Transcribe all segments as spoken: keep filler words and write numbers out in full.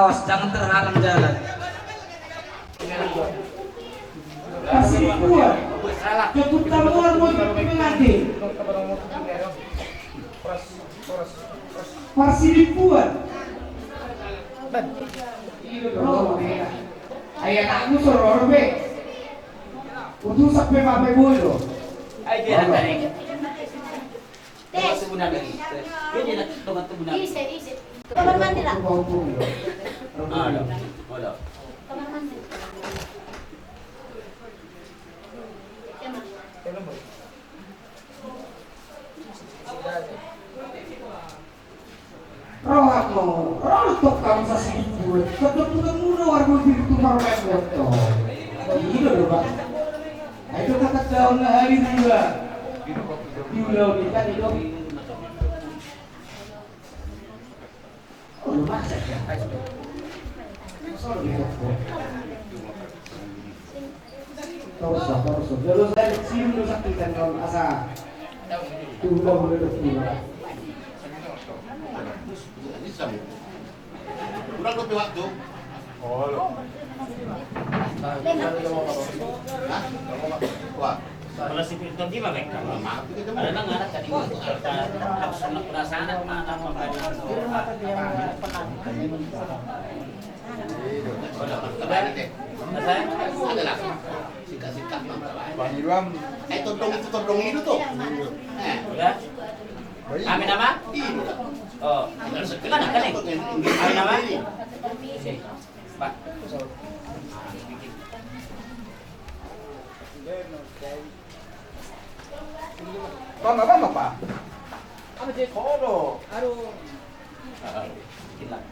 Awas, jangan terhalang jalan. Parsirimpuan. Jotut tamuan mau ikut pengantin. Parsirimpuan. Iya, bro. Ayah, aku soror be. Utusan pe mape boyo. Ayo, dia. Tes. Tes. Dia, dia, dia, dia. Ise, ise. Kamar mandi lah. Ada, ada. Kamar mandi. Siapa? Rohakmu, rohakmu tong kamu sasibuk buat. Kebetulan muda warga di rumah orang buat tong. Iya, dong, Pak. Ayo, kata daun hari juga. Di ulau kita itu. Oh, lu macet ya? Sorry, ya. Torso, torso. Jolo saya sini dulu saktikan kawan asa. Tuh, udah, udah, udah. Kurang lebih waktu. Oh, lo. Hah? Wah. Kalau si Firdan di mana, Bang? Ada nang ada tadi, Bang. Harus anak perasaan, mana, apa, apa. Udah, udah. Ada lah. Sikat-sikat, Bang. Bang Iwan. Eh, todong itu, todong itu tuh. Eh. Udah. Amin, nama? Iya. Oh. Gimana, kan, nih? Amin, nama? Pak. Apa, apa, apa, apa? Apa dia kodo? Aduh.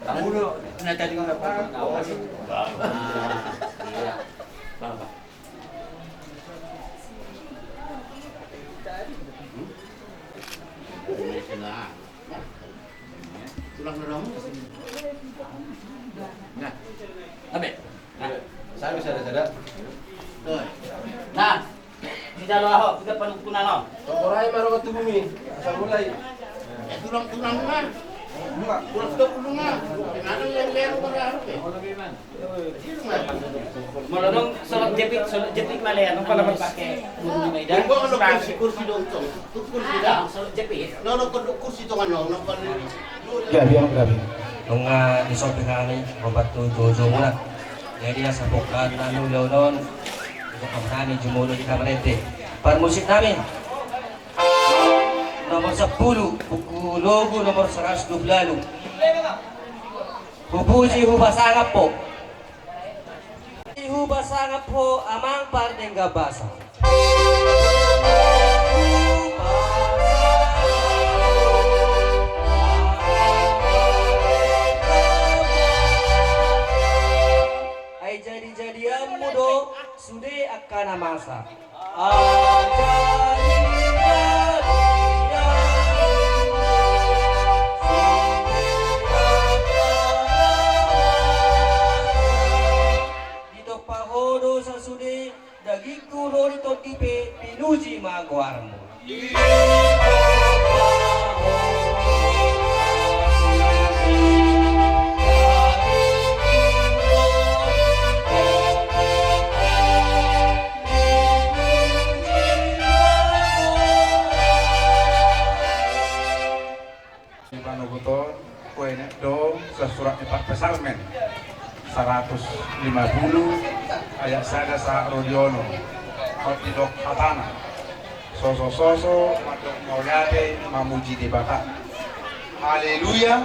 Tahu lo, nah, tadi nggak apa-apa. Ah, iya. Apa? Tulang na damu. Nah. Abe. Nah. Saya bisa ada, ada. Nah. Di dalam ahok, kita penuh kuna no. Tokorai maro ke tubuh mi. Asal mulai. Eh, tulang-tulang na. Tulang-tulang na. Kenapa yang lihat orang? Molo adong solot jepit, solot jepit ma lean, molo adong pake. Kursi, kursi dong, Cong. Tu kursi da. Solot jepit. No, no, kursi, Cong, no, no. Gabe, gabe. Nunga disopi hami, opat tu tujuh bulan. Jadi asa bukan lalu leonon. Untuk hami jumolo di kamar ente. Parmusik nami. Nomor sepuluh, buku logu nomor seratus dua puluh lalu. Hupuji hupasangap ho. Hupasahat ho amang pardenggan basa. Ai jadi-jadianmu do sude angka na masa. Ditompa ho do sasude dagingku ro di tondi pe, pinuji ma goarmu. Di panoguton, kuenek do sasurat ni parpsalmen saratus lima pulu ayat sada sahat ro di onom. Hot didok hatana. Soso-soso mandok mauliate mamuji Debata. Haleluya.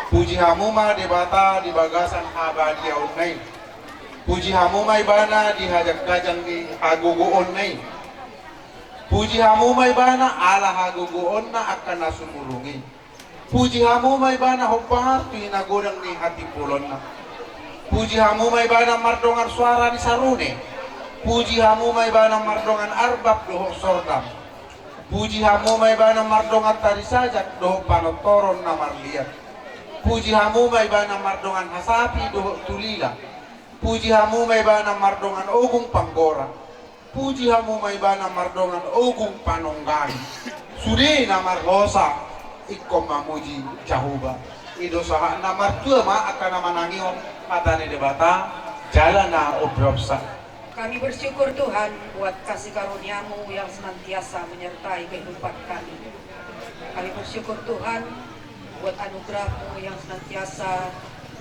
Puji hamu ma Debata di bagasan habadiaonna i. Puji hamu ma Ibana di hajang-hajang ni hagogoonna i. Puji hamu ma Ibana ala hagogoonna angka na sumurung i. Puji hamu ma Ibana hombar tu hinagodang ni hatimpulonna. Puji hamu ma Ibana mardongan suara ni sarune. Puji hamu ma Ibana mardongan arbab dohot sordam. Puji hamu ma Ibana mardongan tari sajak dohot panortoron na marliat. Puji hamu ma Ibana mardongan hasapi dohot tulila. Puji hamu ma Ibana mardongan ogung panggora. Puji hamu ma Ibana mardongan ogung panonggang. Sude na marhosa ingkon mamuji Jahowa. I do sahat na martua ma angka na manangihon hata ni Debata jala na umpeopsa. Kami bersyukur Tuhan buat kasih karunia-Mu yang senantiasa menyertai kehidupan kami. Kami bersyukur Tuhan buat anugerah-Mu yang senantiasa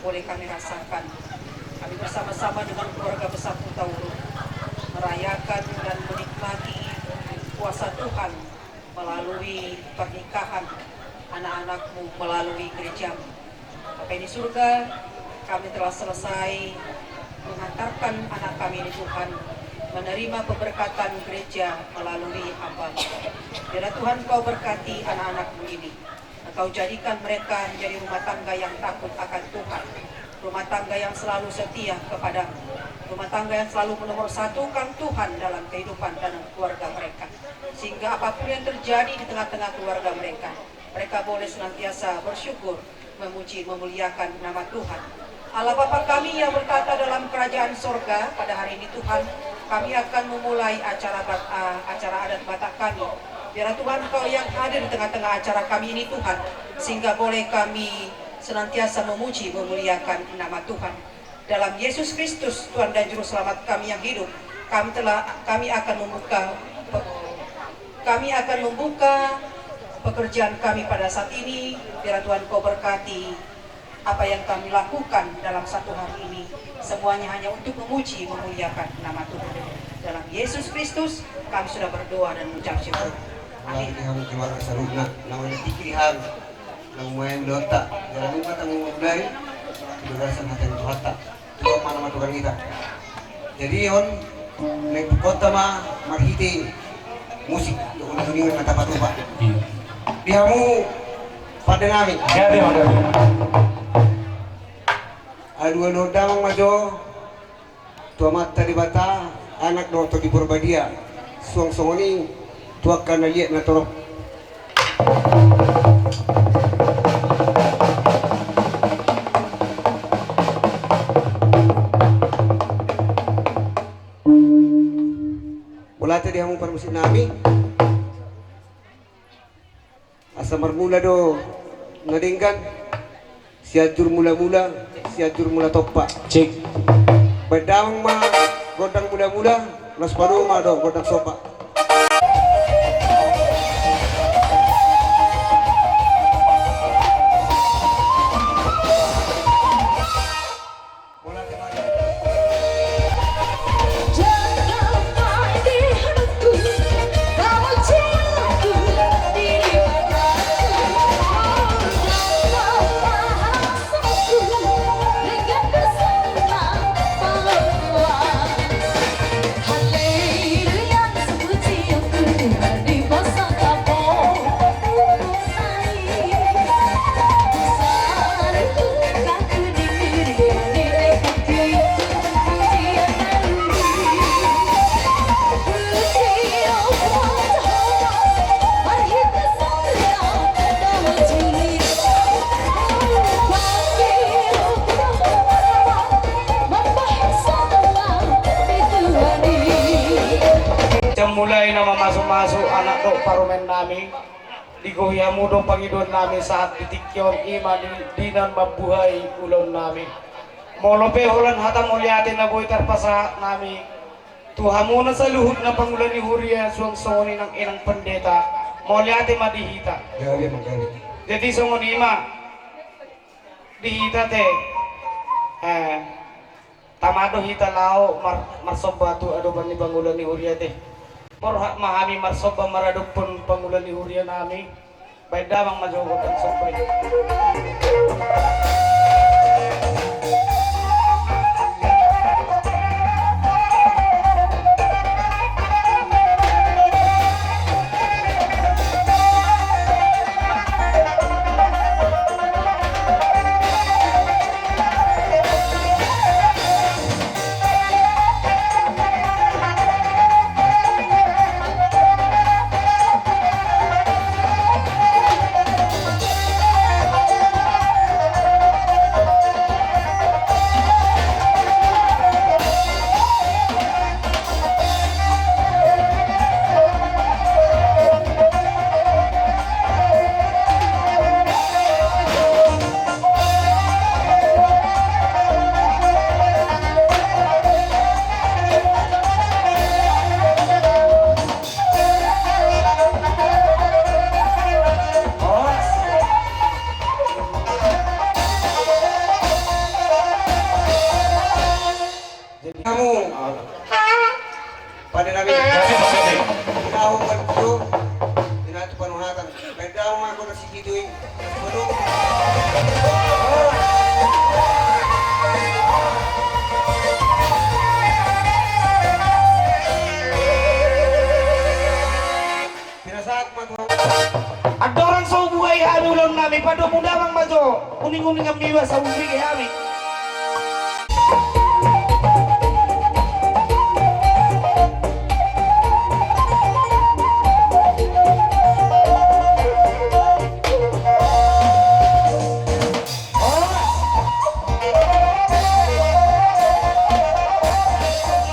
boleh kami rasakan. Kami bersama-sama dengan keluarga besar Hutauruk merayakan dan menikmati kuasa Tuhan melalui pernikahan anak-anak-Mu, melalui gereja-Mu. Bapa di surga, kami telah selesai mengantarkan anak kami ini, Tuhan, menerima pemberkatan gereja melalui hamba-Mu. Biarlah Tuhan Kau berkati anak-anak-Mu ini. Kau jadikan mereka menjadi rumah tangga yang takut akan Tuhan, rumah tangga yang selalu setia kepada-Mu, rumah tangga yang selalu menomorsatukan Tuhan dalam kehidupan dan keluarga mereka. Sehingga apapun yang terjadi di tengah-tengah keluarga mereka, mereka boleh senantiasa bersyukur, memuji, memuliakan nama Tuhan. Allah Bapa kami yang bertahta dalam kerajaan sorga, pada hari ini Tuhan, kami akan memulai acara bat-, a-, acara adat Batak kami. Biarlah Tuhan Kau yang hadir di tengah-tengah acara kami ini Tuhan, sehingga boleh kami senantiasa memuji, memuliakan nama Tuhan. Dalam Yesus Kristus, Tuhan dan Juru Selamat kami yang hidup, kami telah, kami akan membuka pe-, kami akan membuka pekerjaan kami pada saat ini. Biarlah Tuhan Kau berkati apa yang kami lakukan dalam satu hari ini. Semuanya hanya untuk memuji, memuliakan nama Tuhan. Dalam Yesus Kristus, kami sudah berdoa dan mengucap syukur. Amin. Hami keluarga saluhutna, na manantikan hami, na umbahen dohot hami, dalam umat kami memulai, di bagasan hata ni Tuhanta. Tuhan ma na mandongani hita. Jadi on, naeng pungkaonta ma marhite musik, dohot undang-undang na tapatupa. Iya. Di hamu pande nami. Jadi, jadi. Alualuhon damang ma jo tu Amanta Debata, Anak dohot Tondi Porbadia. Suang songon i tu angka na liat na torop. Mauliate di hamu parmusik nami. Asa marmula do na denggan. Sianjur Mula-mula, Sianjur Mula Tompa. Cek. Baen damang ma gondang mula-mula, laos padomu ma dohot gondang somba. Mulai na mamasumasu anak dohot parumaen nami. Digohi hamu do pangidoan nami sahat di tingki on, i ma di, di na mambuhai ulaon nami. Molo pe holan hata mauliate na boi tarpasahat nami tu hamuna saluhutna pangula ni huria, suang songon i nang inang pendeta, mauliate ma di hita. Jadi songon i ma di hita te. Eh. Tama do hita laho mar-, marsomba tu adopan ni pangula ni huria te. Borhat ma hami marsomba maradophon pangula ni huria nami. Baen damang ma jo gondang somba i. Padomu damang ma jo uning-uningan, miba sabu bege hami.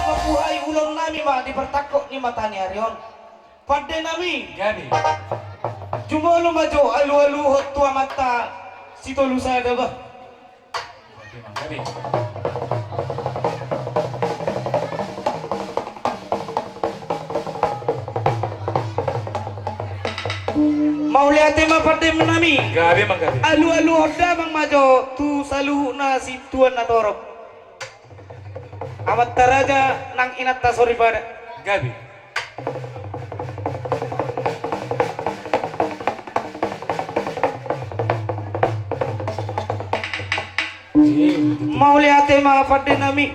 Mambuhai ulaon nami ma di partangkok ni mataniari on. Pande nami. Gabe. Jumolo ma jo alu-aluhon tu amanta Sitolusada, bah. Gabe. Mauliate ma pande nami. Gabe, manggabe. Alu-aluhon damang ma jo tu saluhutna situan na torop. Amanta raja nang inanta soripada. Gabe. Mauliate ma pande nami.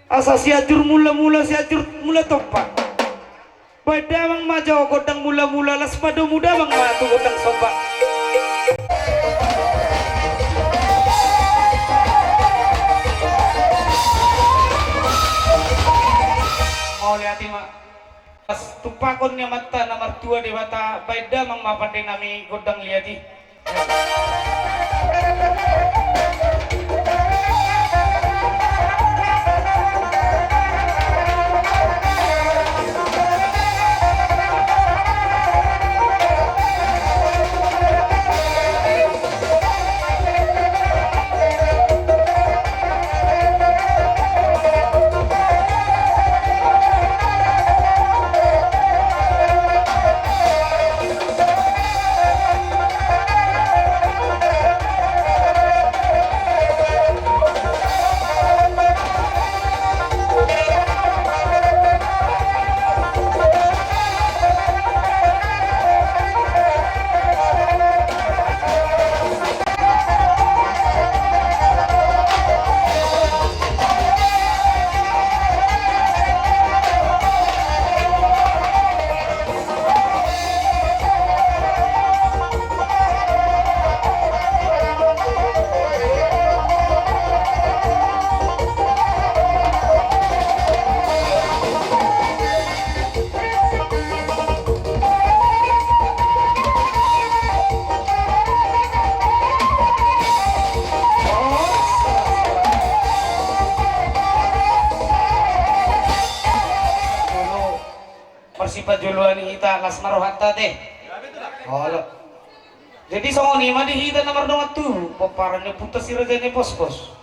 Asa Sianjur Mula-mula, Sianjur Mula Tompa. Baen damang ma jo gondang mula-mula, laos padomu damang ma tu gondang somba. Mauliate ma. Laos tumpakon ni amanta na martua Debata, baen damang ma pande nami gondang liat i. Marsipajoloan hita, las ma rohanta te. Olo. Jadi songon i ma di hita na mardongan tubu, pomparan ni ompunta si Raja Napospos.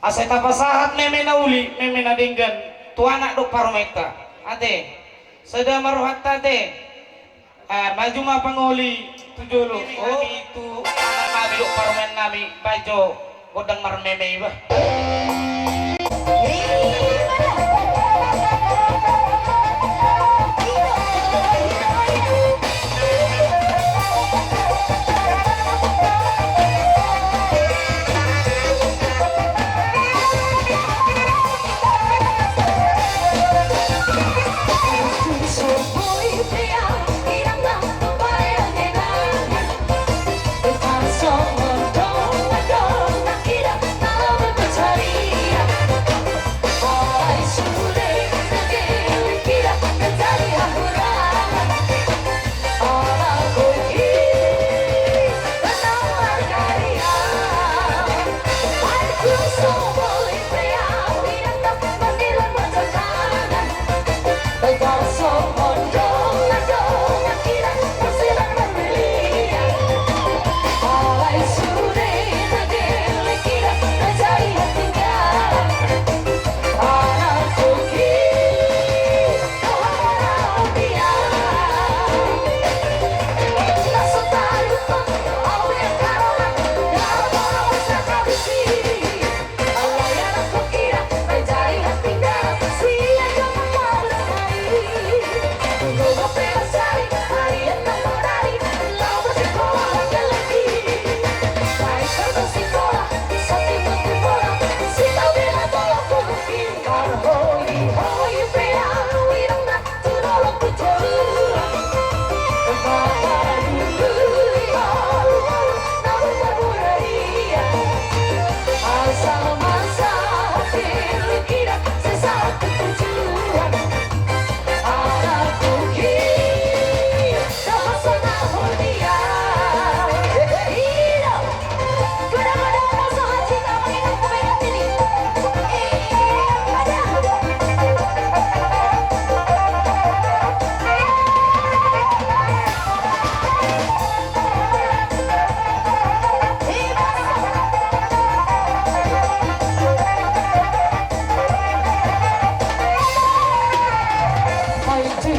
Asa tapasahat meme na uli, meme na denggan, tu anak dohot parumaenta. Ate, sada ma rohanta te. Ah, maju ma pangoli tu jolo. Oh, tu anak nami dohot parumaen nami, baen jo gondang marmeme i, bah.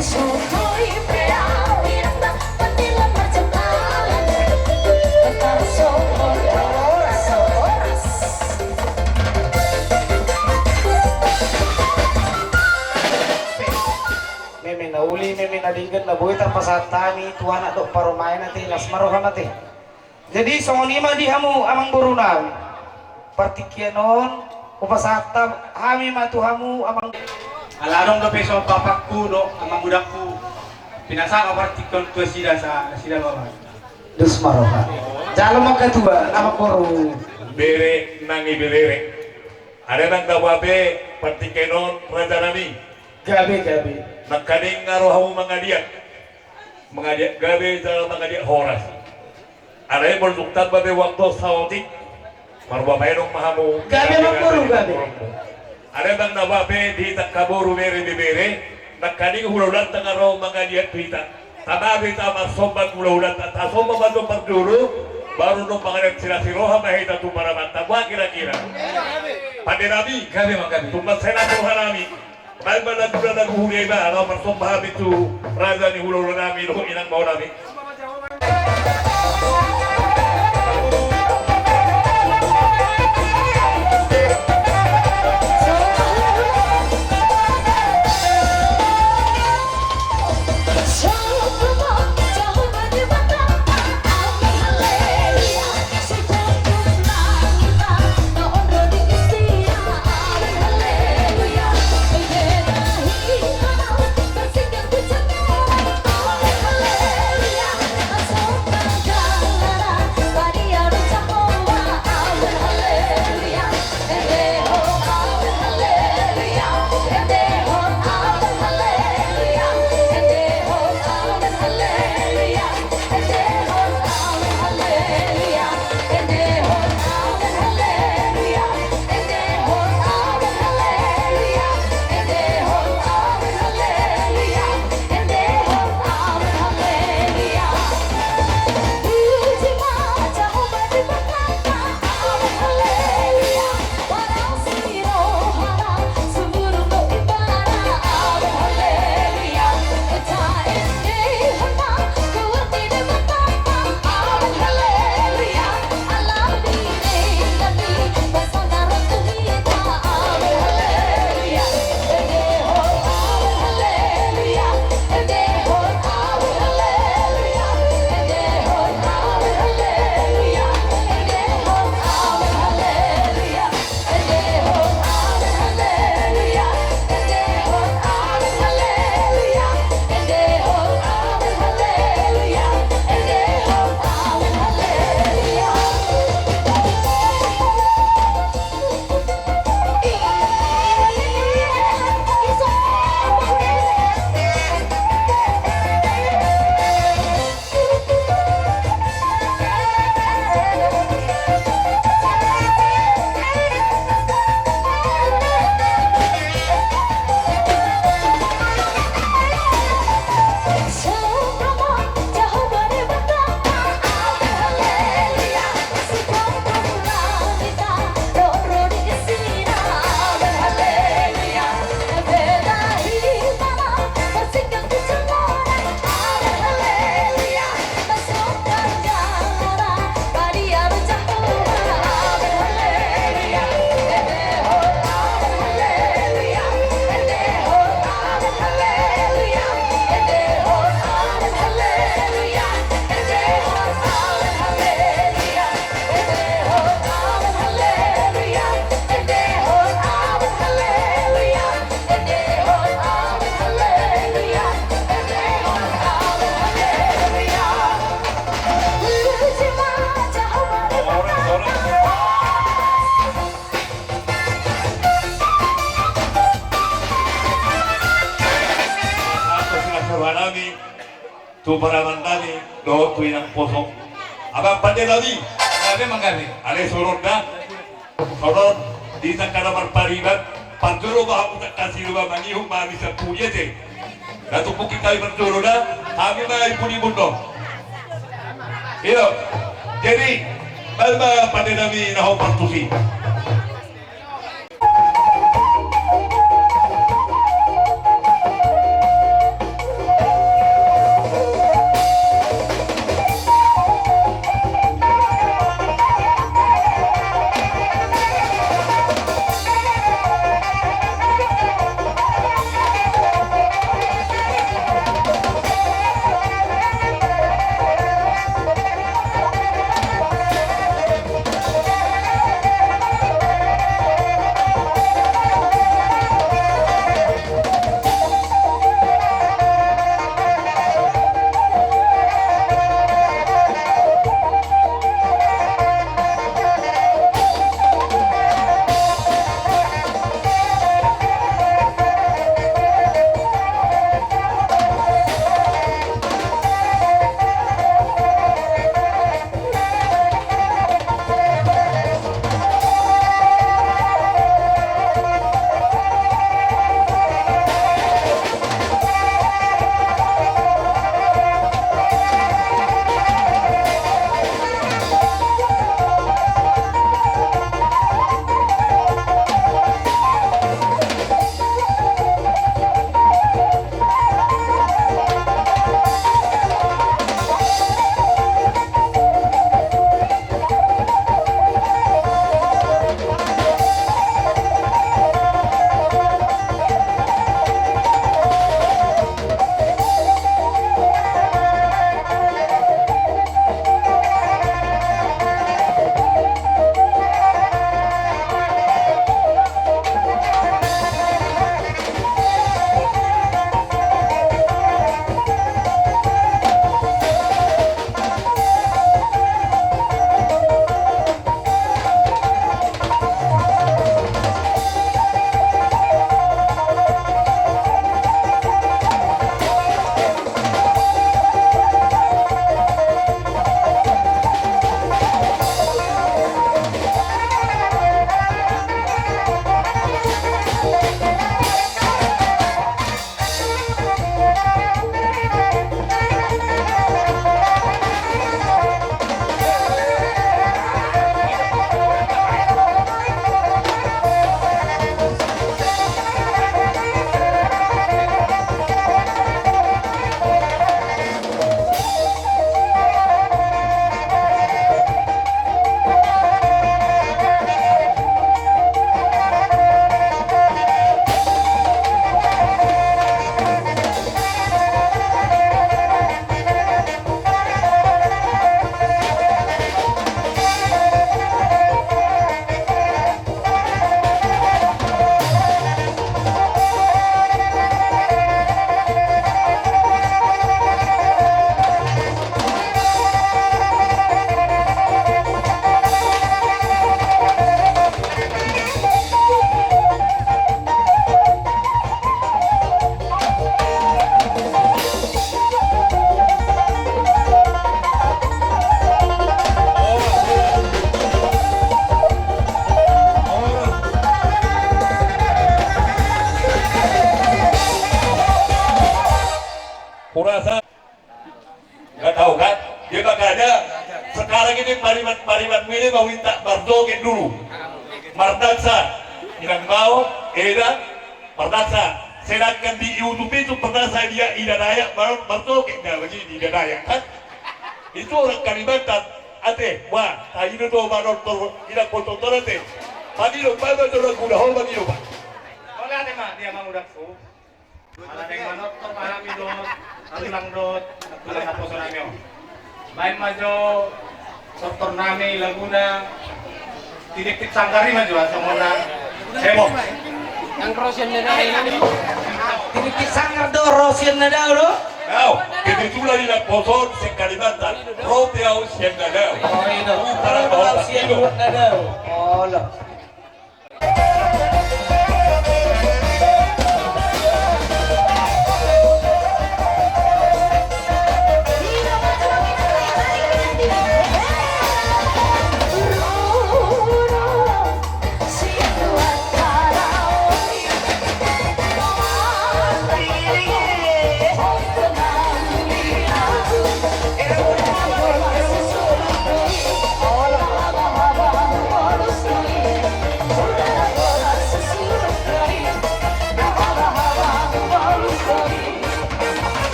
Meme na uli, meme na denggan, na boi tarpasahat hami tu anak dohot parumaen ate, las ma roham ate. Jadi songon i ma di hamu amangboru nami. Partingkian on hupasahat hami ma tu hamu amang. Ala adong dope songon bapakku dohot amangudangku, pinasahat partingkian on tu nasida, sa nasida ma. Dos ma roha. Jalo ma angka tua, amangboru. Bere nang ibebere. Ada nang dabo hape partingkian on raja nami. Gabe, gabe. Nangkaning ro hamu mangaliat. Mangaliat gabe jala mangaliat horas. Alai molo tung tamba be waktu saotik, marbapaenon ma hamu. Gabe ma boru, gabe. Alai ndang na bape di tangka boru bere bebere, nangkaning hulahulanta nga ro mangaliat tu hita. Tama be hita marsomba tu hulahulanta, tasomba ma tu parjolo, baru do mangaliat silas ni roha ma hita tu paramanta. Boha kira-kira? Pande nami. Gabe ma gabe. Tumba silas ni roha nami. Baen ma lagu, lagu huria i ma, laho marsomba hami tu raja ni hulahula nami dohot inang bao nami. Nami, tu paramanta nami dohot tu inang poso. Abang pande nami. Gabe ma gabe. Ale songon on da. Songon on, di tangka na marpariban, parjolo ma hamu tangka siluba mangihut ma hami sampulu ete. Na tumpuki hami parjolo da, hami ma i pudi mundo. Io. Jadi, baen ma pande nami na hot partusi. Kurasa. Nggak tahu kan? Dia makanya sekarang ini pariban-pariban ini mau minta marjoget dulu. Mardansa. Inang mau, eda, mardansa. Sedangkan di YouTube itu pernah saya lihat Ida Dayak mar-, marjoget, nah, begini Ida Dayak kan? Itu orang Kalimantan. Ate, wah, tahu itu tuh, Pak Dokter, tidak foto-foto, ate. Pagi dong, Pak, Dokter, udah hol, pagi dong, Pak. Hola, ate, Mak, dia mau udah. Ala naeng manortor ma hami dohot tulang, dohot tulang naposo nami on. Baen ma jo tortor nami, laguna Tinipit Sanggar i ma jo, asa mona heboh. Nang ro sian na dao i, nang Tinipit Sanggar do ro sian na dao do. Au, kebetulan i naposo on sian Kalimantan, ro pe au sian na dao. Oh, i do. Ro pe au sian na dao. Olo.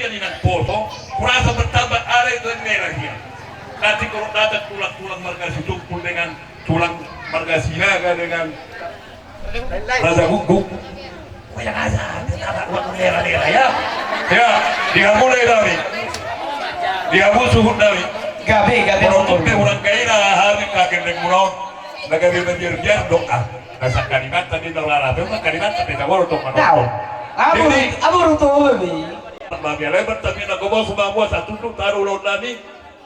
Dia ni nang poto, kurasa bertambah ada itu yang merah dia. Nanti kalau datang tulang-tulang marga Sitompul dengan tulang marga Sinaga dengan Raja Guguk. Wah, yang aja, anak uang merah-merah ya. Ya, di hamu lah nami. Di hamu suhut nami. Gabe, gabe. Kalau tuh pe orang kaya hami kagen dek mulaon. Na gabe mabiar-biar doa. Na sa Kalimantan di doa lah, pe Kalimantan pe tahu dong. Tahu. Abu, jadi, abu rutu be. Mami lebar tapi na gobo sumamua satu tuh taruh lawan nami.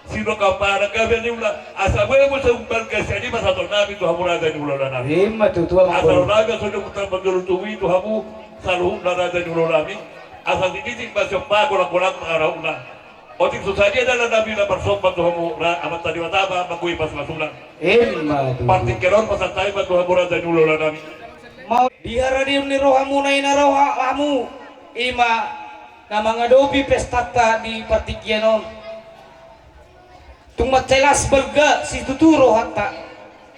Sidok apa na gabe ni ula, asa bue muse umbalga sian i ma sator nami tu hamu raja ni hulahula nami. Ima tutu, amang. Asa boru. Nami asa dia mutar panjolo tubu i tu hamu saluhutna raja ni hulahula nami. Asa sigisik ma sian pagolang-golang mangarahutna. Otik so sadia dalan nami na marsomba tu hamu ra-, Amanta Debata ma manggohi pasu-pasuna. Ima tutu. Partingkian on pasahat hami ma tu hamu raja ni hulahula nami. Mau di haradion ni rohamuna i na ro hamu, ima na mangadopi pestanta di partingkian on. Tung mansai las balga situtu rohanta,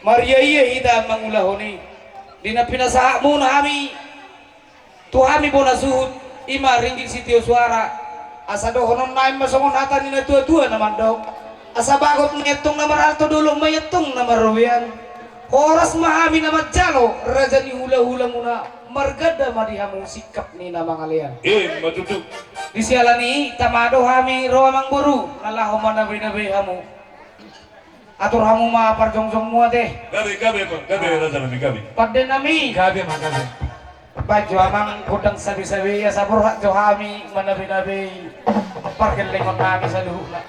maria-ia hita mangulahon i. Di na pinasahatmuna hami tu hami bona suhut, ima ringgit sitio suara. Asa dohonon nami ma songon hata ni na tua-tua na mandok: Asa bagot ma i antong na marhalto, dolok ma i antong na marrobean. Horas ma hami na manjalo raja ni hulahulamuna. Marganda ma di hamu singkap ni na mangalean. Ima tutu. Di siala ni i tama do hami ro amangboru na laho manabe-nabe hamu. Atur hamu ma parjongjongmu ate. Gabe, gabe, gabe, raja nami, gabe. Pande nami. Gabe ma, gabe. Baen jo amang gondang sabe-sabe i asa borhat jo hami manabe-nabe i. Pargellengon nami saluhutna.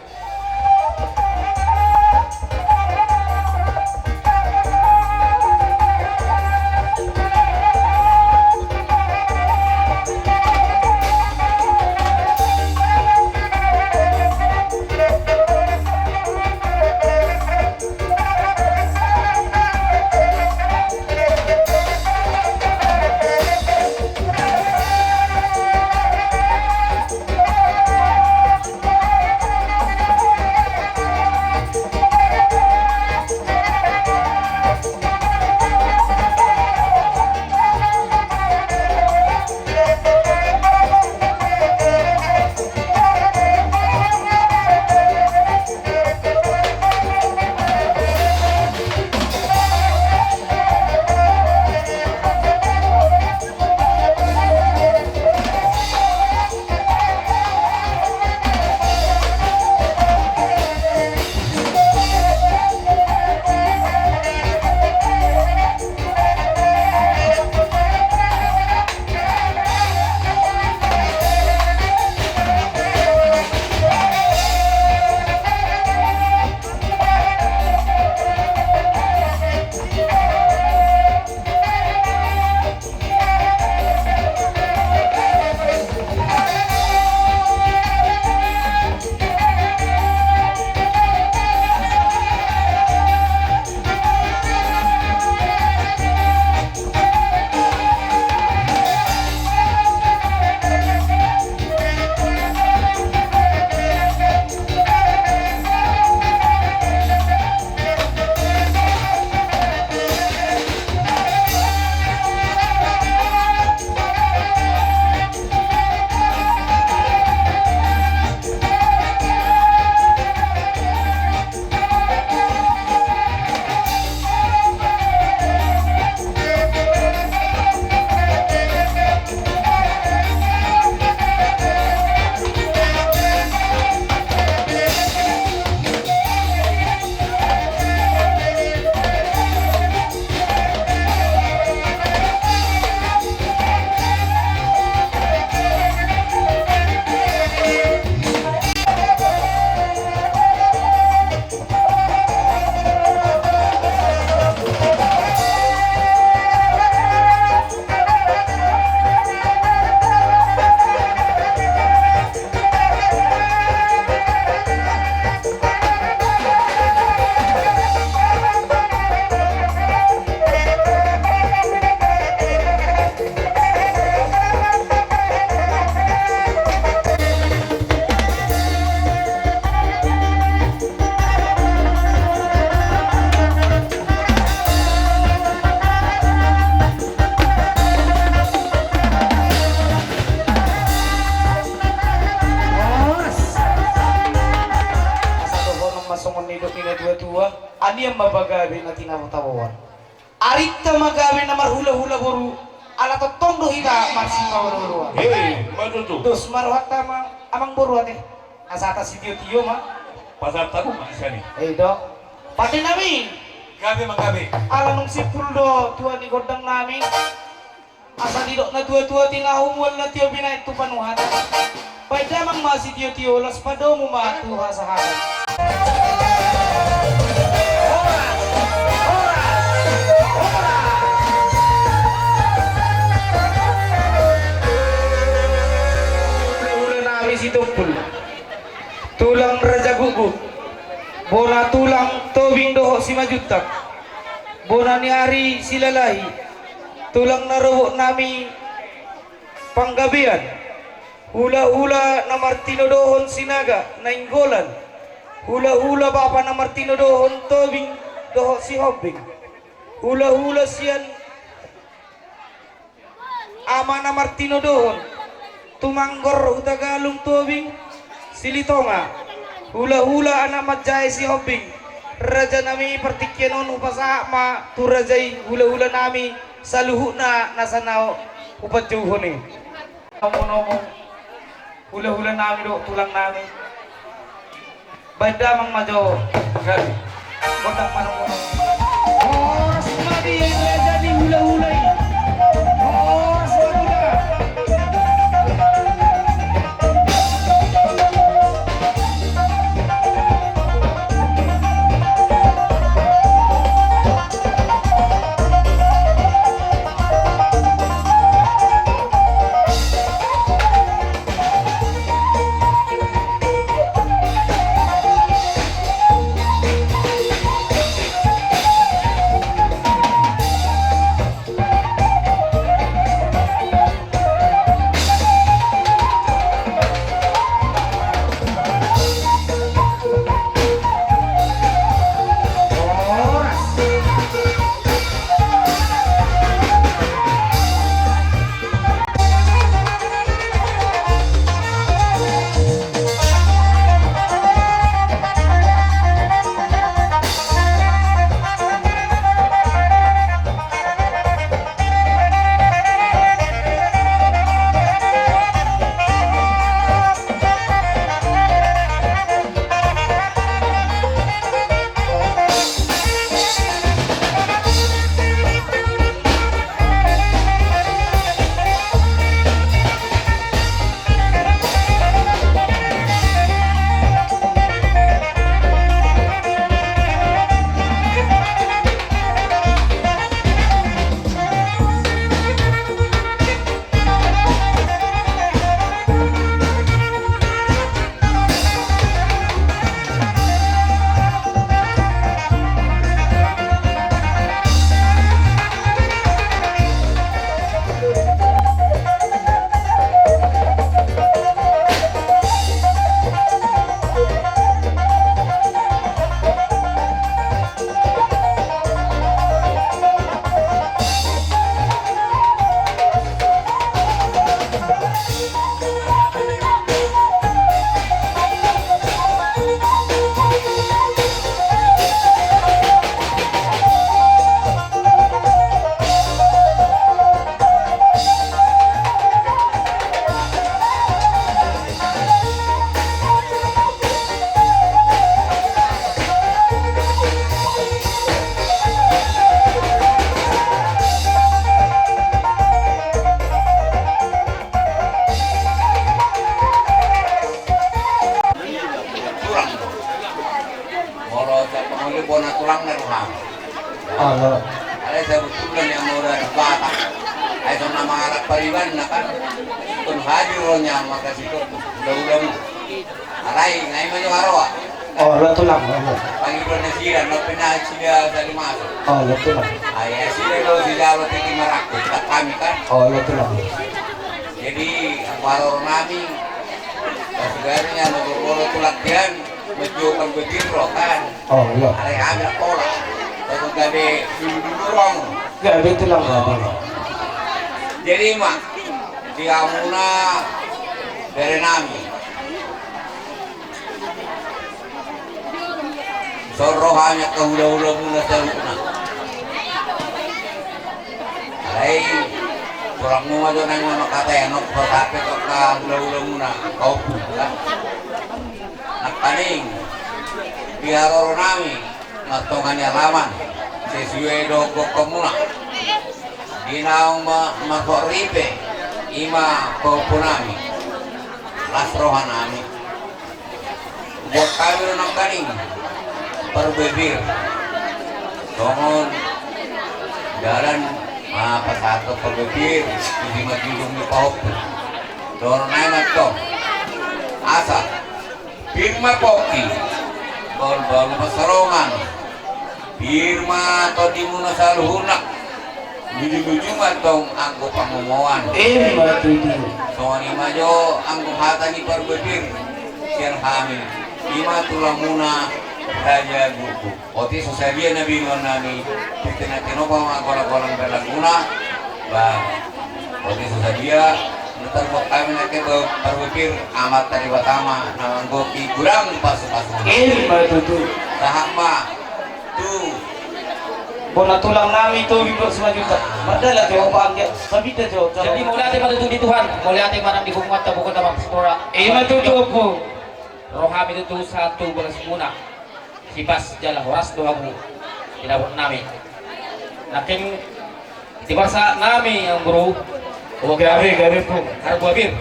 Asa dohonon ma songon nidok ni na tua-tua, anian ma pagabe na tinabo-taboan. Arinta ma gabe na marhula-hula boru, ala tongtong do hita marsipaolo-oloan. Hei, ima tutu. Dos ma rohanta amang, amangboru ate. Asa tasitio-tio ma. Pasahat hamu ma sian i. Hei do. Pande nami. Gabe ma gabe. Ala nunga simpul do tua ni gondang nami. Asa didok na tua-tua, tinahu mual na tio binahen tu panuhatan. Baen damang ma sitio-tio, las padomu ma tu hasahatan. Horas, horas, horas. Hula-hula nami Sitompul. Tulang Raja Gukguk. Bona tulang Tobing dohot Simanjuntak. Bona ni ari Silalahi. Tulang na robot nami Panggabean. Hula-hula na martinodohon Sinaga Nainggolan. Hula-hula bapa na martinodohon Tobing dohot Sihombing. Hula-hula sian ama na martinodohon Tumanggor, Hutagalung, Tobing, Silitonga. Hula-hula anak manjae Sihombing. Raja nami, partingkian on hupasahat ma tu raja i hula-hula nami saluhutna na sanaon Hupanjouhon i. Omong-omong, hula-hula nami dohot tulang nami. Baen damang ma jo gabe. Gondang ma nang. Horas ma di raja ni hula-hula i. Horas ma di raja. Tulang. Molo siap pangoli bona tulang na roham. Halo. Alai sebetulna ni amang uda di Batak. Ai songon na mangalap paribanna kan. Tong hadir rohnya maka situ. Uda-uda mu. Alai ngai ma jo haroa. Oh, lo tulang, lo. Pangido nasida, lo pina sida salimaso. Oh, lo tulang. Ai sida lo sida lo titi marakku, tak kami kan. Oh, lo tulang. Jadi, anggo haroro nami, pas gari nya lo tulang tian, menjual bebir lo kan. Oh, iya. Alai ada pola. Terus gabe dulu-dulu rong. Gabe tulang. Oh. Jadi, Mak, di hamuna bere nami. Songon roha ni angka hula-hulamuna saluhutna. Alai, tulang muna jo naeng mangkatai, nang pasahat pe tu angka hula-hulamuna, angka ompu, kan? Nangkaning, di haroro nami, martonga ni alaman, sesuai dohot gokhonmuna. Di naung ma-, marparipe, i ma pahompu nami, las roha nami. Buat hami do nangkaning parbebir. Songon dalan, ah, pasahathon parbebir, di manjujung ni pahompu. Dohonon nai ma antong. Asa pir ma pongki, bahul-bahul ma pansalongan. Pir ma tondimuna saluhutna. Luju-luju ma antong anggo pangomoan. Ima tutu. Songon i ma jo anggo hata ni parbebir sian hami. I ma tulangmuna Raja Guguk. Otik so sadia na binoan nami, titi na tinopa ma golang-golang berlangmuna. Ba, otik so sadia, na tarbuat hami nangkin parbebir, Amanta Debata ma na manggohi godang pasu-pasuna. Ima tutu. Sahat ma tu Bona tulang nami tu bibot Simanjuntak. Mardalan jo, opa anggia. Sabida jo. Jadi mauliate ma tutu di Tuhan, mauliate ma nang di punguanta, pokokna ma sipora. Ima tutu, Ompung. Rohami tutu sahat tu bagasmuna. Sipas jala horas do hamu. Di dapot nami. Nangkin di basa nami, Amangboru. Gabe, gabe, Ompung. Harbue pir.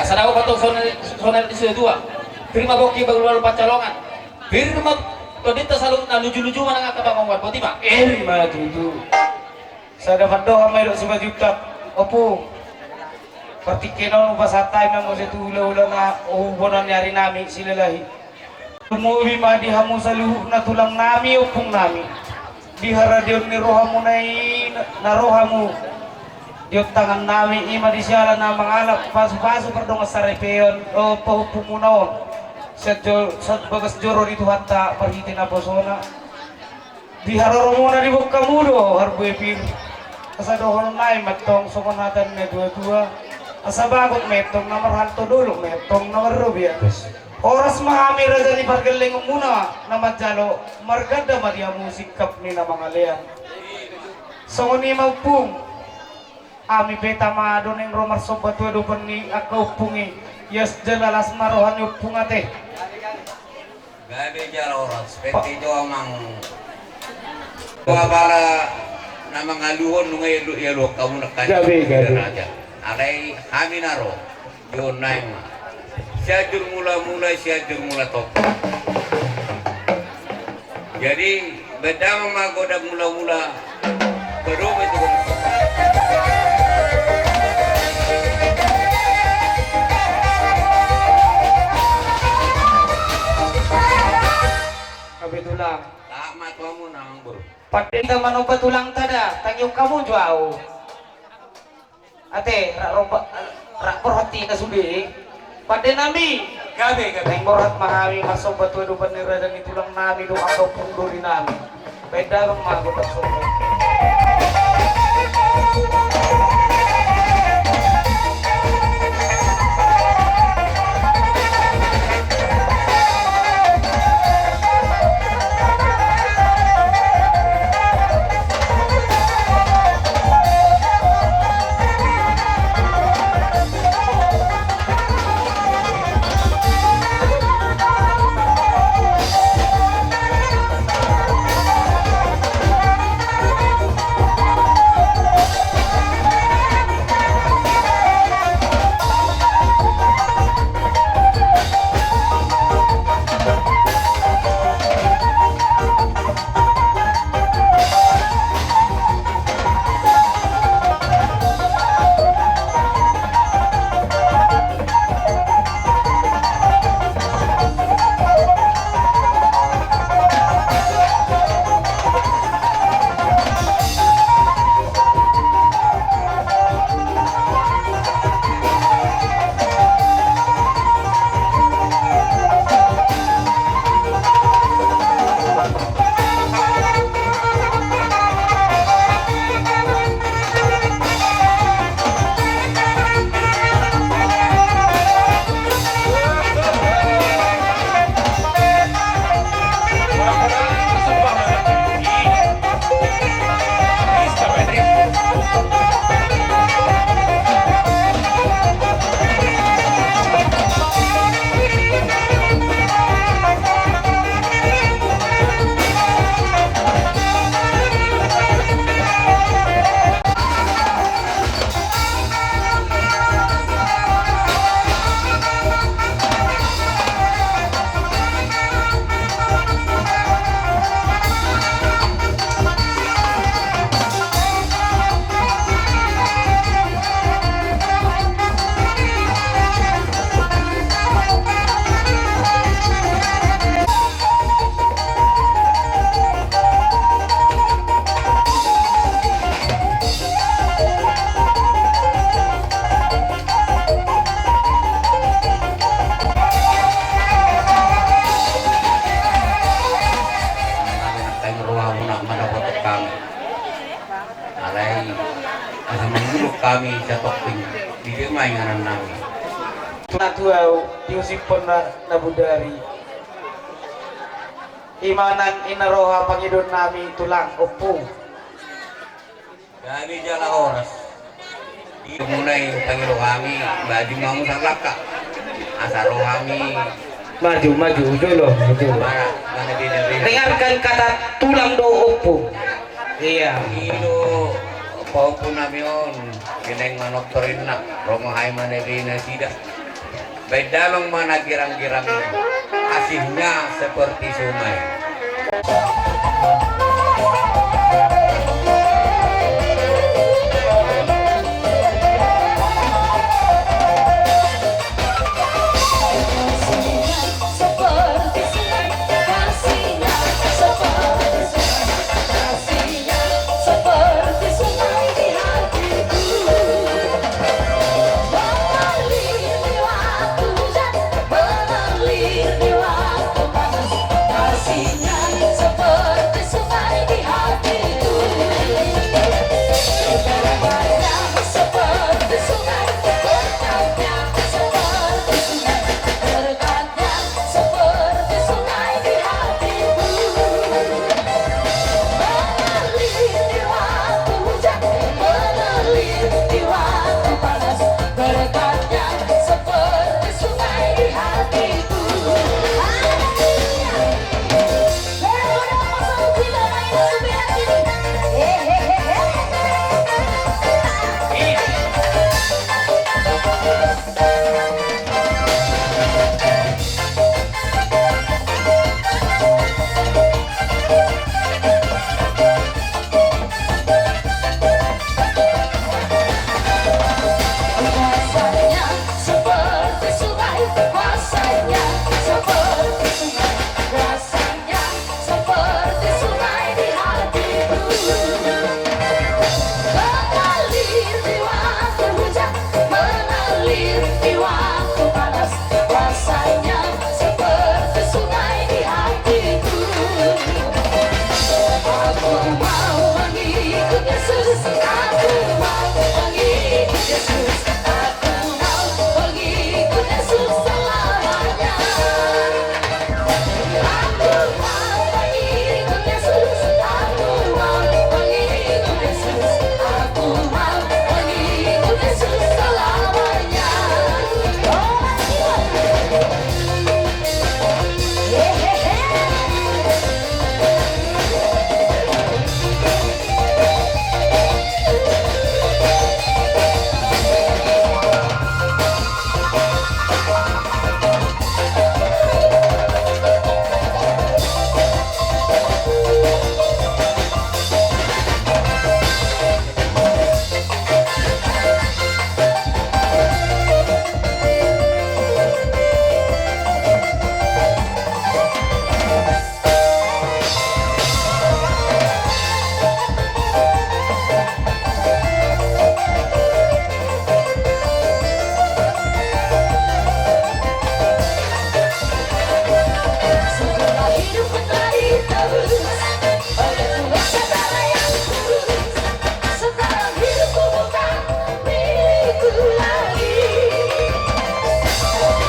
Asa dapot ma tong songon, songon na nidok ni situa-tua. Pir ma pongki, balu-balu pansalongan. Pir ma tondinta saluhutna, luju-luju ma nang angka pangomoan, boti ma. Ima tutu. Sada pandohan ma i dohot Simanjuntak, Ompung. Partingkian on hupasahat hami ma muse tu hula-hula na boru ni ari nami Silalahi. Lumobi ma di hamu saluhutna tulang nami, ompung nami. Di haradeon ni rohamuna i na ro hamu di ontangan nami, ima di siala na mangalap pasu-pasu pardongansaripeon, o, pahompumuna on. Sian jo-, sian bagas joro ni Tuhanta marhite naposona. Di haroromuna dibungka hamu do harbue pir. Asa dohonon nami ma tong songon hata ni na tua-tua. Asa bagot ma tong na marhalto, dolok ma tong na marrobean. Horas ma hami raja ni pargellengonmuna na manjalo, marganda ma di hamu singkap ni na mangalean. Songon i ma, Ompung. Hami pe tama do naeng ro marsomba tu adopan ni angka ompung i. Ias jala las ma roha ni ompung, ate. Gabe jala horas, pette jo amang. Apala na mangaluhon nunga ialo-, ialuhon hamu nangkin. Gabe, gabe. Alai hami na ro, jo naeng ma. Sianjur Mula-mula, Sianjur Mula Tongtong. Jadi, baen damang ma godang mula-mula. Baru ma itu godang. Gabe tulang. Taat ma tu hamu, Amangboru. Pande hita manomba tulangta da, tangiang hamu jo au. Ate, rak romba, rak borhat hita sude. Pande nami. Gabe, gabe. Naeng borhat ma hami marsomba tu adopan ni raja ni tulang nami dohot angka ompung doli nami. Baen damang ma godang somba. Alai asa manguluk hami satomping di dia ma inganan nami. Tulang tu au, diusiphon na, na bodari. Ima nan i na roha pangidoan nami tulang, Ompu. Gabe jala horas. Di muna i pangido hami, maju ma muse langkah. Asa ro hami. Maju, maju, jolo, jolo. Mana, mana bina, bina. Dengarkan kata tulang dohot Ompu. Iya. I do pahompu nami on, binaen manortor inna, ro ma hami manebei nasida. Baen damang ma na girang-girang, asihnya seperti sungai. Seperti sungai, kasihnya seperti sungai, kasihnya seperti sungai di hatiku. Mengalir di waktu hujan, mengalir di waktu panas, kasihnya seperti sungai di hatiku. Berkatnya seperti sungai, berkatnya seperti sungai, berkatnya seperti sungai di hatiku. Mengalir di waktu hujan, mengalir di waktu panas, berkatnya seperti sungai di hatiku. Haleluya. Hehehe. Kuasanya seperti sungai, kuasanya seperti sungai, kuasanya seperti sungai di hatiku. Mengalir di waktu hujan, mengalir di waktu panas, kuasanya seperti sungai di hatiku. Aku mau mengikut Yesus, aku mau mengikut Yesus, aku mau mengikut Yesus selamanya. Aku mau mengikut Yesus, aku mau mengikut Yesus, aku mau mengikut Yesus selamanya. Oh, iya. Hehehe. Setelah hidupku bukan milikku lagi.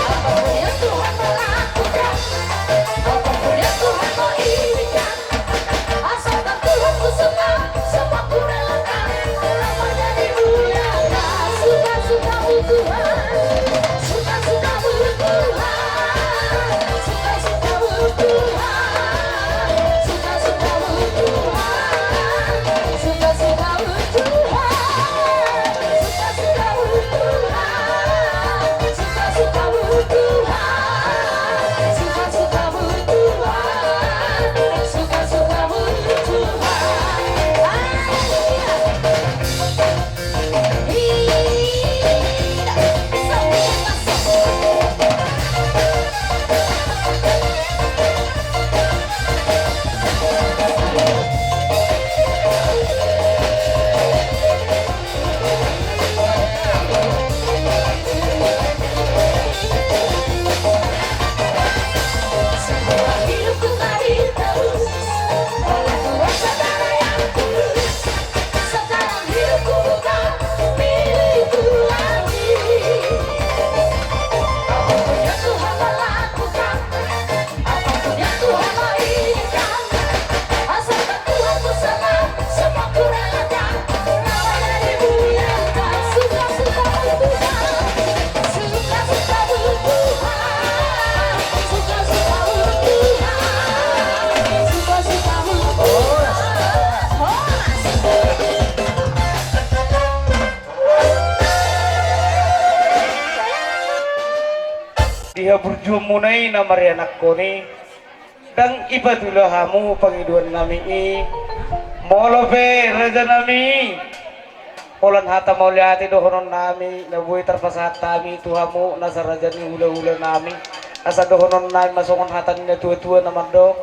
Apapun yang Tuhan mau lakukan, apapun yang Tuhan mau izinkan, asalkan Tuhan ku suka, semua ku relakan. Namanya dimuliakan. Suka-sukamu Tuhan, suka-sukamu Tuhan, suka-sukamu Tuhan, suka-sukamu Tuhan, suka-sukamu Tuhan, suka-sukamu Tuhan, suka-sukamu Tuhan, suka-sukamu Tuhan, suka-sukamu Tuhan. Haleluya. Di haburjuonmuna i na marianakhon i, ndang ipatula hamu pangidoannami i. Molo pe rajanami, holan hata mauliate dohononnami na boi tarpasahat hami tu hamu nasa raja ni hulahulanami. Asa dohononnami ma songon hata ni natuatua na mandok: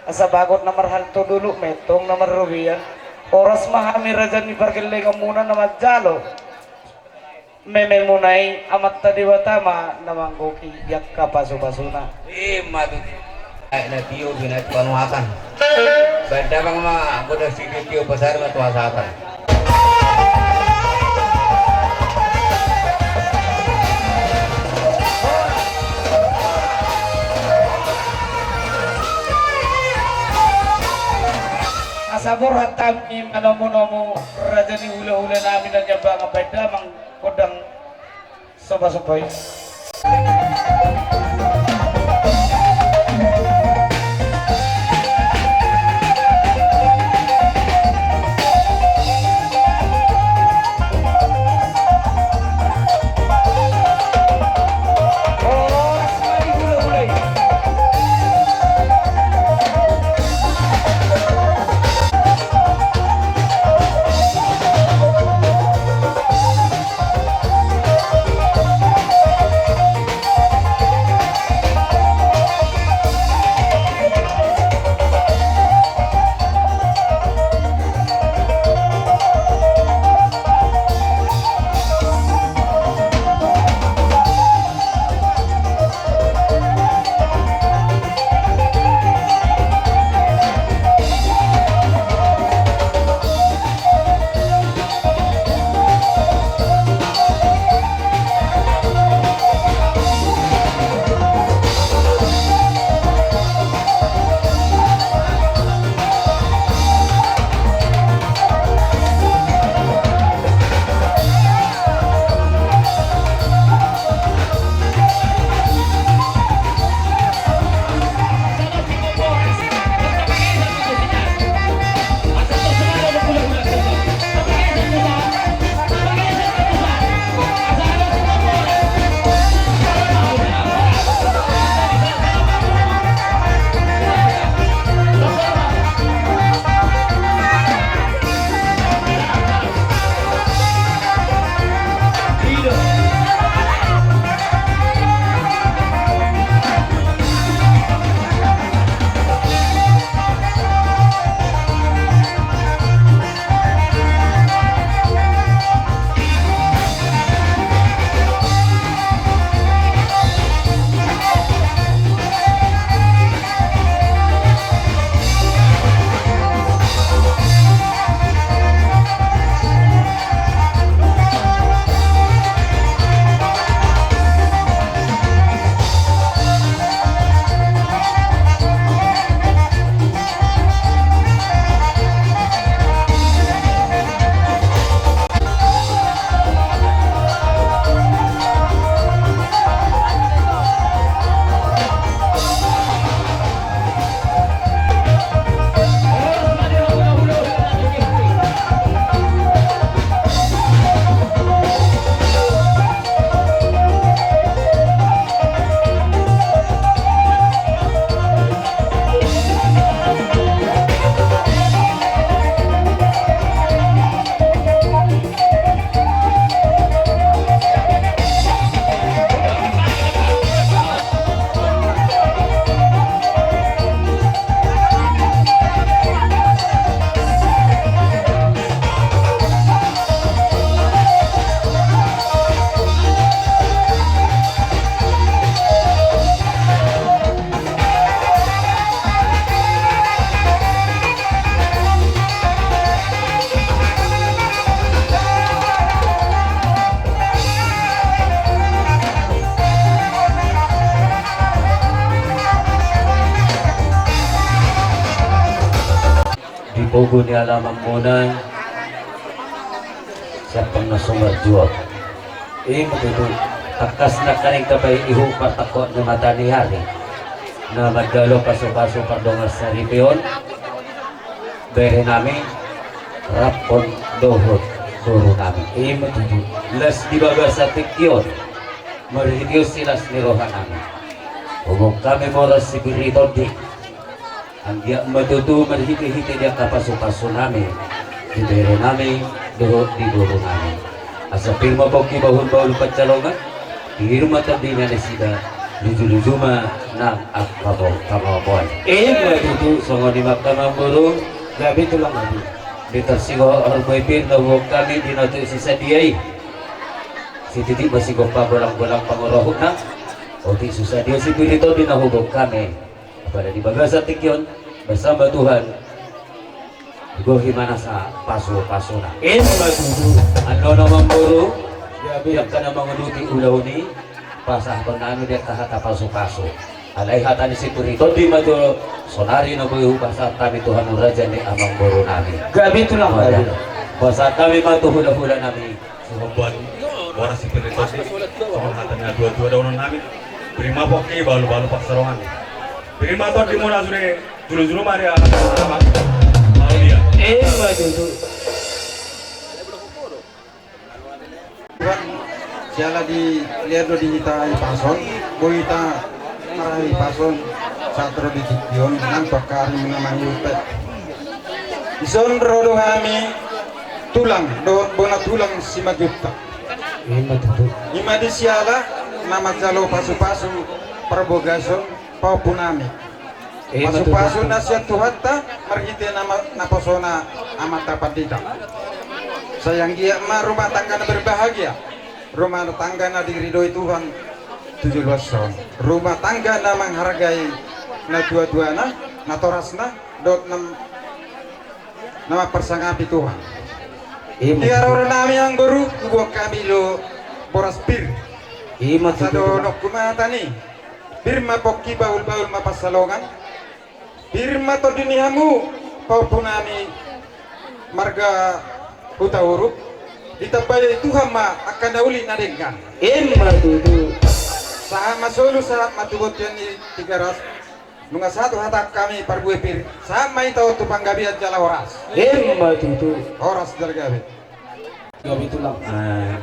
Asa bagot na marhalto, dolok ma i antong na marrobean. Horas ma hami raja ni pargellengonmuna na manjalo mememuna i, Amanta Debata ma na manggohi di angka pasupasuna. Ima tutu. Aek na tio binai tu panuhatan. Baen damang ma godang sitio-tio, pasahat ma tu hasahatan. Asa borhat hami manomunomu raja ni hulahulanami na niambangan, baen damang godang sombasomba i. Di pogu ni alamanmuna, siapa na so marjual. Ima tutu, tangkas nangkaning tapaihut ihut partangkok ni mata ni ari. Na mandalo pasupasu pardongan saripeon, berenami, rap dohot borunami. Ima tutu, las di bagasan tingki on, marhite on silas ni rohanami. Hubok hami boras sipir ni tondi. Anggiat ma tutu marhitehite di angka pasupasu nami, di bere nami dohot di boru nami. Asa pir ma pongki bahulbahul pansalongan, pir ma tondi ni nasida, lujuluju ma nang angka pangomoan. Ima tutu. Songon i ma, amang boru. Gabe tulang, gabe. Di tarsigo horbo i pir na hubok hami di na otik sisadia i. Sititi ma sigompa golanggolang pangorohutna. Otik sisadia sipir ni tondi na hubok hami. Pada di bagasan tingki on, bersama Tuhan, gohi ma nasa pasupasuna. Ima tutu. Annon, amang boru. Gabe. Di angka na manguduti ulaon i, pasahaton nami di angka hata pasupasu. Alai hata ni sipir ni tondi ma tu, sonari na boi hupasahat hami tu hamu raja ni amang boru nami. Gabe tulang, gabe. Pasahat hami ma tu hulahula nami. Sihombuan boras sipir ni tondi, songon hata ni natuatua dohonon nami. Pir ma pongki bahulbahul pansalongan. Pir ma tondimuna sude, julujulu ma di anak, anak. Mauliate. Ima tutu. Siala dilehon do di hita hipas on, boi hita marhipas on, sahat ro di tingki on, nang tu angka ari na mangihut pe. Dison ro do hami tulang dohot bona tulang Simanjuntak. Ima tutu. Ima di siala na manjalo pasupasu parbagason pahompu nami. Ima tutu. Pasupasu na sian Tuhanta marhite nama naposona amanta pandita. Sai anggiat ma rumah tangga na berbahagia, rumah tangga na diridoi Tuhan tu joloan on, rumah tangga na manghargai natuatuana, natorasna, dohot na, na mamparsangapi Tuhan. Ima tutu. Di haroro nami, amang boru, huboan hami do boras pir. Ima tutu. Asa dohononku ma hata ni, pir ma pongki, bahulbahul ma pansalongan. Pir ma tondi ni hamu pahompu nami marga Hutauruk. Ditambai Tuhan ma angka na uli na denggan. Ima tutu. Sahat ma solu, sahat ma tu bontean ni Tigaras. Nunga sahat hata hami parbue pir, sahat ma hita on tu panggabean jala horas. Ima tutu. Horas jala gabe. Gabe tulang. Eh,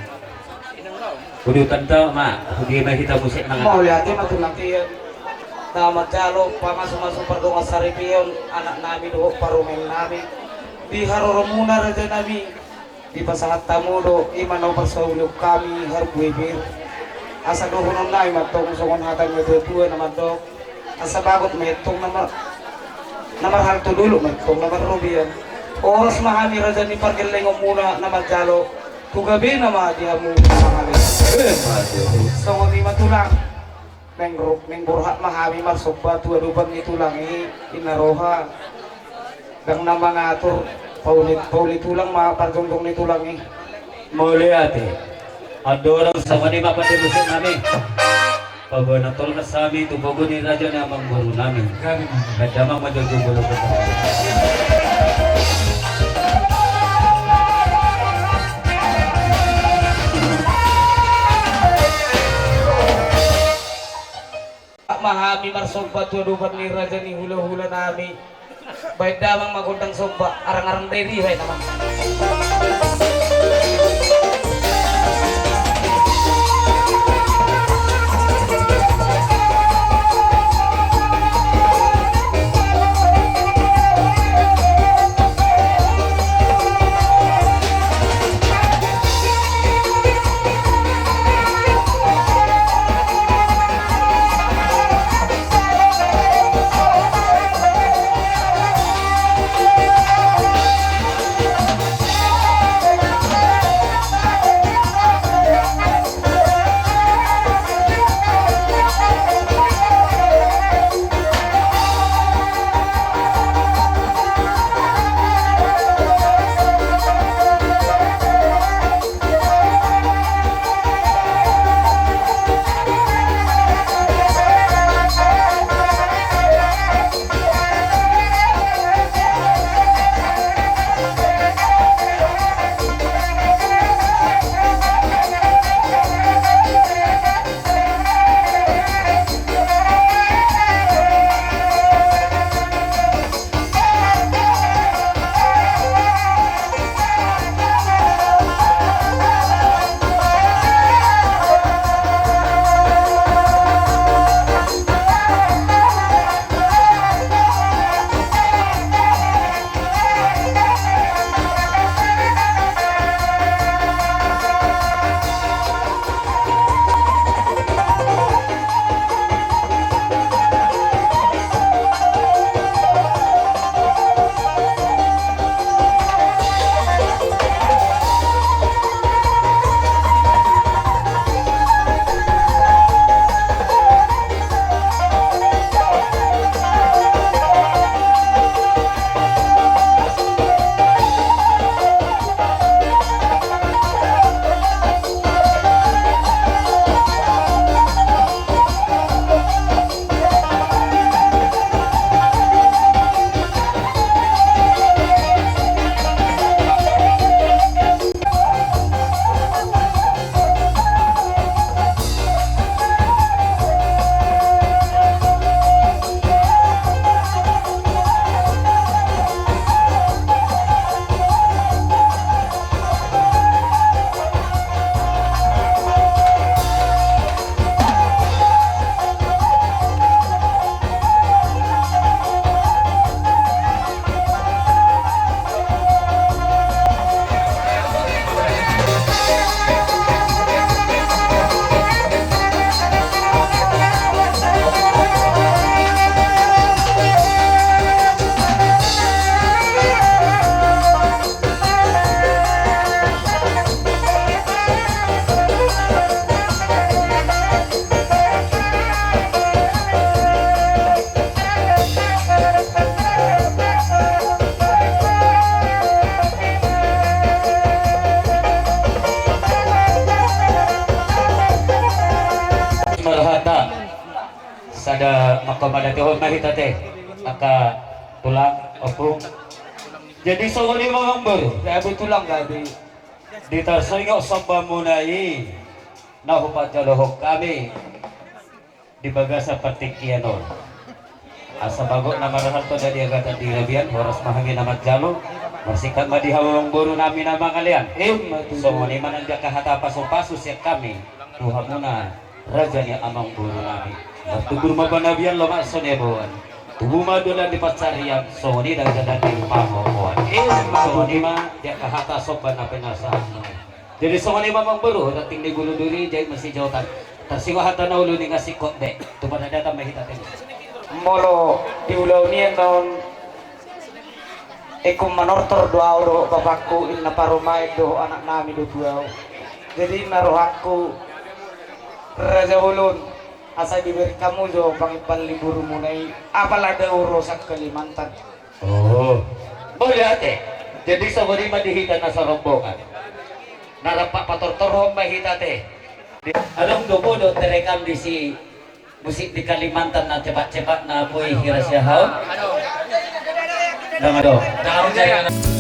udutan ta ma, uduti ma hita musik mangan. Mauliate ma tulang. Ia na manjalo pamasumasu pardongan saripeon anak nami dohot parumaen nami. Di haroromuna raja nami, dipasahat hamu do, ima na huparsaulihon hami parbue pir. Asa dohonon nami ma antong songon hata ni natuatua na mandok. Asa bagot ma i antong na mar-, na marhalto, dolok ma i antong na marrobean. Horas ma hami raja ni pargellengonmuna na manjalo, tu gabena ma di hamu mangalean. Songon i ma tulang. Naeng ro-, naeng borhat ma hami marsomba tu adopan ni tulang i, ina roha. Ndang na mangatur, pauli, pauli tulang ma parjongjong ni tulang i. Mauliate. Andorang songon i ma pande musik nami. Paboa na tolhas hami tu pogu ni raja ni amangboru nami. Gabe. Baen damang ma jolo tu bolon. Ma hami marsomba tu adopan ni raja ni hulahula nami. Baen damang ma gondang somba, arang-arang dairi baen damang. Rohanta. Sada mangkomandatihon ma hita te, angka tulang, ompung. Jadi songon i ma amang boru, gabe tulang gabe. Di tarsongon somba muna i na hupajolohon hami di bagasan partingkian on. Asa bagot na marhalto na di agatan di rabian, horas ma hami na manjalo, marsingkat ma di hamu amang boru nami na mangalean. Ima tutu. Songon i ma nang angka hata pasupasu sian hami tu hamuna raja ni amang boru nami. Martubu ma panabian, lomak soneboan. Tubu ma dolan di pansarian, songon i nang dolan di pangomoan. Ima tutu. Songon i ma di angka hata somba na pinasahat. Jadi songon i ma amang boru, ranting ni bulu duri, jait ma sijaotan. Tarsingot hata na uli ni nga singkop be. Tu paradaton ma hita te. Molo di ulaon i annon, ingkon manortor do ahu dohot bapakku, inna parumaen dohot anak nami do tu ahu. Jadi ma rohangku, raja bolon, asa diberi hamu jo pangimbal ni borumuna i, apala dao ro sian Kalimantan. Oh, mauliate. Jadi songon i ma di hita na sarombongan. Na rap patortorhon ma hita te. Adong do poda terekam disi musik di Kalimantan na cepat-cepat na boi hira siahaon? Ndang adong. Ndang adong.